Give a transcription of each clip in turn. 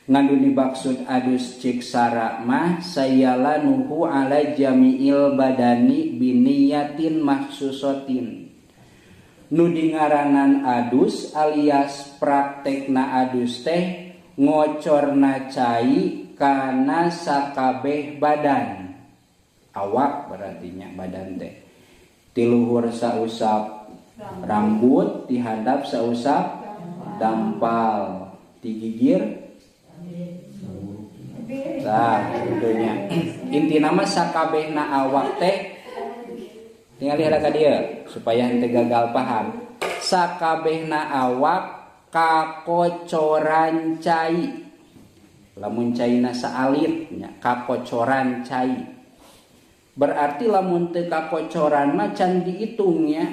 Ngan nu dimaksud adus cek syara mah sayalanuhu ala jami'il badani biniyatin makhsusatin. Nu dingaranan adus alias praktekna adus teh ngocorna cai kana sakabeh badan. Awak berartinya badan teh. Ti luhur sausap rambut, ti handap sausap dampal, ti gigir. Nah, tentunya inti nama sakabehna awak teh tinggal lihat ka dieu supaya henteu gagal paham. Sakabehna awak kakocoran cai. Lamun caina saalit nya kakocoran cai. Berarti lamun teu kakocoran mah can diitungnya.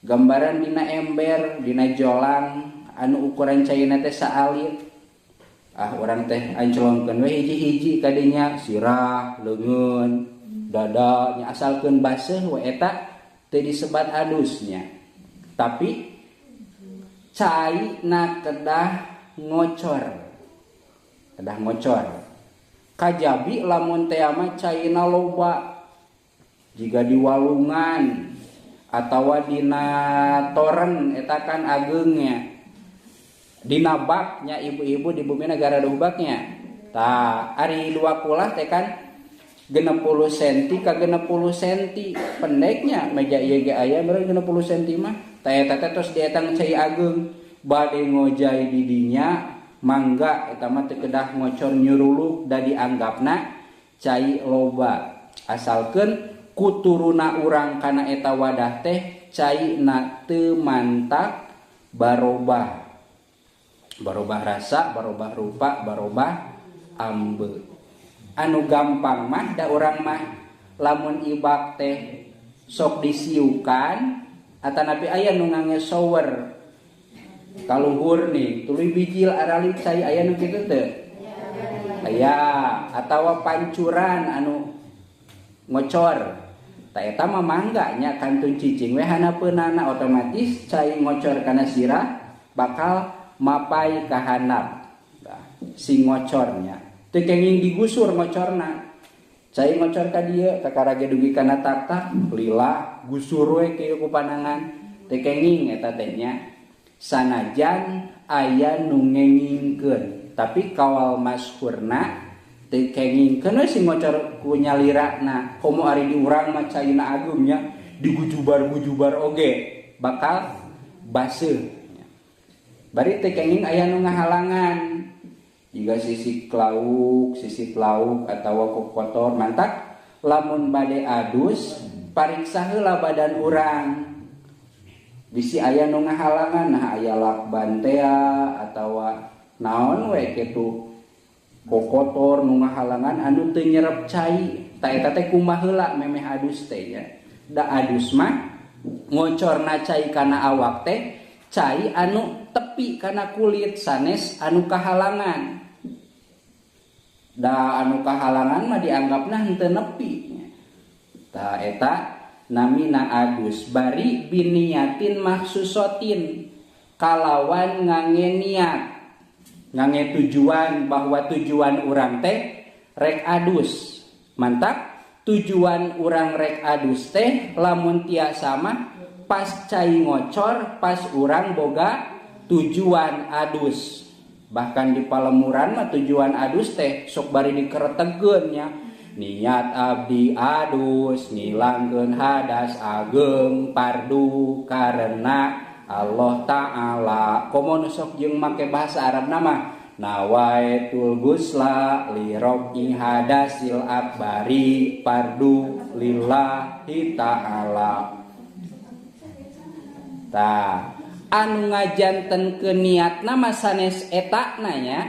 Gambaran dina ember, dina jolang anu ukuran caina teh saalit. Ah urang teh anclongkeun we hiji-hiji kadinya sirah, leungeun, dada nya asalkeun baseuh we eta teu disebat adusnya. Tapi cai na kedah ngocor. Kedah ngocor. Kajabi lamun teh mah caina loba. Jiga di walungan atawa dina toren eta kan ageungnya. Dina baknya ibu-ibu di bumi negara baknya. Tah, ari dua kulah teh kan 60 senti ka 60 senti pendeknya meja ieu ge aya meureun 60 senti mah. Tah eta teh tos dietang cai ageung bade ngojay di dinya mangga eta mah teu kedah ngocor nyuruluk da dianggapna cai loba. Asalkeun kuturuna urang kana eta wadah teh caina teu mantak barobah. Barobah rasa, barobah rupa, barobah ambe. Anu gampang mah da urang mah lamun ibak teh sok disiukan atanapi aya nu ngange shower kaluhur nih tuluy bijil aralip cai aya nu kitu teu? Aya atawa pancuran anu ngocor. Ta eta mah mangga nya kantun cicing we hanapeunana otomatis cai ngocor kana sirah bakal mapai kahanap. Nah, si ngocornya teu kenging digusur ngocorna. Cai ngocor ka dieu kakara ge dugi kana taktak lila gusur we kieu ku panangan teu kenging eta teh nya. Sanajan aya nu ngengingkeun tapi kawal masyhurna teu kengingkeun we si ngocor ku nyalirana. Komo ari di urang mah caina ageungnya digujubar-gujubar oge bakal baseuh. Bari teu kenging aya nu ngahalangan. Jiga sisik lauk atawa kotor mantak lamun bade adus pariksa heula badan urang. Bisi aya nu ngahalangan, nah aya lakban tea atawa naon we kitu. Kokotor nu ngahalangan anu teu nyerep cai. Ta eta teh kumaha heula memeh adus teh nya. Da adus mah ngocorna cai kana awak teh cai anu tepi kana kulit sanes anu kahalangan. Da anu kahalangan mah dianggapna henteu nepi. Ta eta namina adus bari biniyatin makhsusatin kalawan ngange niat, ngange tujuan bahwa tujuan urang teh rek adus. Mantap tujuan urang rek adus teh lamun tiasa mah pas cai ngocor pas urang boga tujuan adus. Bahkan di palemuran mah tujuan adus teh sok bari dikeretegeun nya. Niat abdi adus ngilangkeun hadas ageng pardu karena Allah Ta'ala. Komo nu sok jeung make bahasa Arab nama nawaitul gusla li rafi hadasil akbari pardu lillahi ta'ala. Tah anu ngajantenkeun niatna mah sanes etana nya,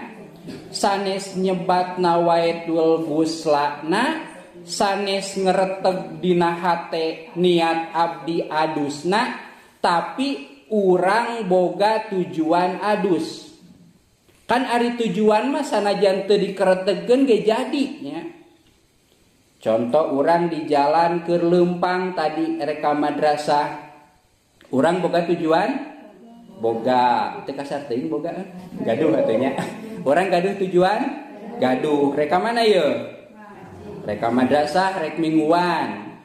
sanes nyebat nawaitul guslana, sanes ngereteg dina hate niat abdi adusna, tapi urang boga tujuan adus. Kan ari tujuan mah sanajan teu dikeretegkeun ge jadi nya. Contoh urang di jalan keur leumpang tadi rek ka madrasah, urang boga tujuan Boga. Teu kasar teuing boga. Gaduh atuh nya. Urang gaduh tujuan? Gaduh. Rek ka mana ye? Rek ka madrasah, rek mingguan.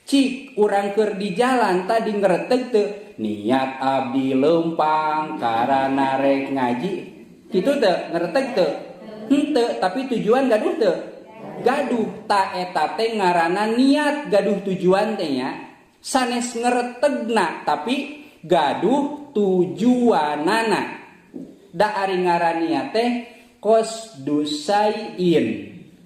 Cik urang keur di jalan tadi ngreteg teu niat abdi lempang karana rek ngaji. Kitu teu ngreteg teu? Henteu, tapi tujuan gaduh teu? Gaduh. Ta eta teh ngaranna niat gaduh tujuan teh nya. Sanes ngretegna tapi gaduh tujuanana. Da ari ngaran niat teh qasdusaiin,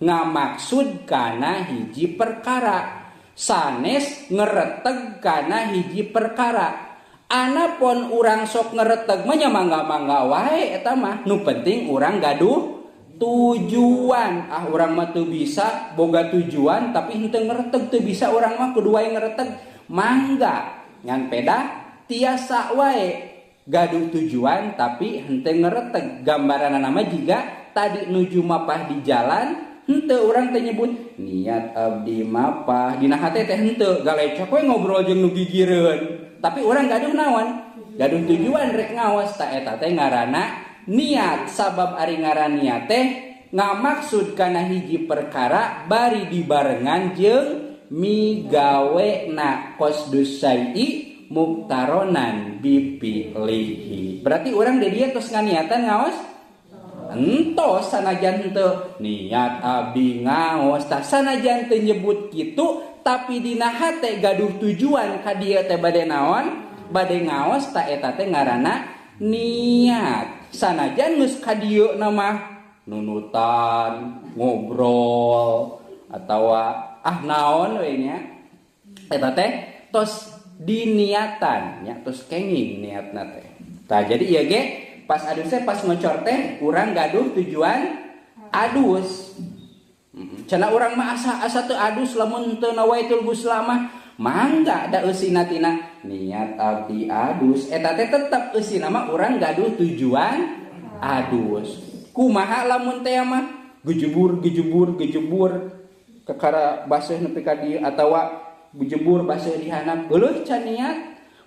ngamaksud kana hiji perkara. Sanes ngereteg kana hiji perkara. Anapun urang sok ngereteg mah nya mangga-mangga wae eta mah. Nu penting urang gaduh tujuan. Ah urang mah teu bisa boga tujuan tapi henteu ngereteg, teu bisa urang mah kudu wae ngereteg. Mangga ngan pedah tiasa wae gaduh tujuan tapi henteu ngereteg. Gambaranna mah jiga tadi nuju mapah di jalan henteu urang teh nyebut niat abdi mapah dina hate teh henteu galecok we ngobrol jeung nu gigireun tapi urang gaduh naon? Gaduh tujuan rek ngaos. Ta eta teh ngaranna niat. Sabab ari ngaran niat teh ngamaksud kana hiji perkara bari dibarengan jeung migawena qasdusai muktaronan bipi'lihi. Berarti urang di dieu tos nganiatan ngaos? Entos sanajan henteu niat abdi ngaos. Tah sanajan teu nyebut kitu tapi dina hate gaduh tujuan ka dieu teh bade naon? Bade ngaos. Ta eta teh ngaranna niat. Sanajan geus ka dieu na mah nunutan, ngobrol atawa ah naon we nya. Eta teh tos diniatan nya, tos kenging niatna teh. Tah jadi ieu ge pas adus teh pas ngocor teh urang gaduh tujuan adus. Cenah urang mah asa teu adus lamun teu nawaitul ghusla mah mangga da eusina tina niat abdi adus. Eta teh tetep eusina mah urang gaduh tujuan adus. Kumaha lamun teh mah gejebur gejebur gejebur kakara baseuh nepi ka dieu atawa gejebur baseuh di handap geuleuh can niat.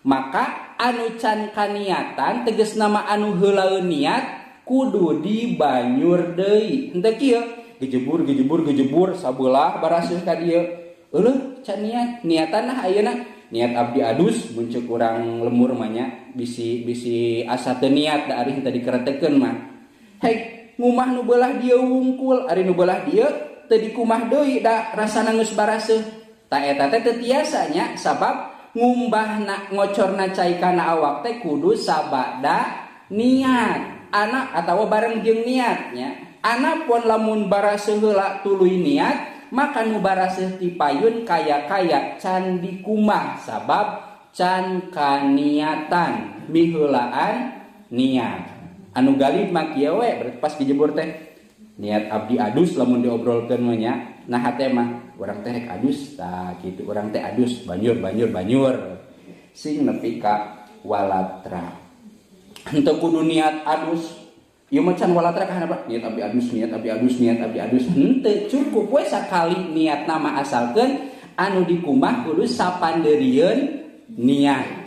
Maka anu can kaniatan tegas nama anu heulaeun niat kudu dibanyur deui. Henteu kieu gejebur gejebur gejebur sabelah baraseuh ka dieu euleuh can niat. Niatan nah ayeuna niat abdi adus mun ceuk urang lemur mah nya bisi bisi asa teu niat da ari henteu dikeretekeun mah. Hei ngumah nu beulah dieu wungkul ari nu beulah dieu teu dikumah deui da rasana geus baraseuh. Ta eta teh teu tiasa nya sabab ngumbahna ngocorna cai kana awak teh kudu sabada niat anak atawa bareng jeung niatnya. Anapun lamun baraseuh heula tuluy niat maka nu baraseuh ti payun kaya-kaya can dikumah sabab can kaniatan miheulaan niat. Anu galib mah kieu we berarti pas dijebur teh niat abdi adus lamun diobrolkeun mah nya. Nah hate mah urang teh rek adus tah kitu urang teh adus banyur banyur banyur sing nepi ka walatra. Henteu kudu niat adus ieu mah can walatra ka handap niat abdi adus niat abdi adus niat abdi adus henteu cukup we sakali niat nama asalkeun anu dikumah kudu sapandeurieun niat.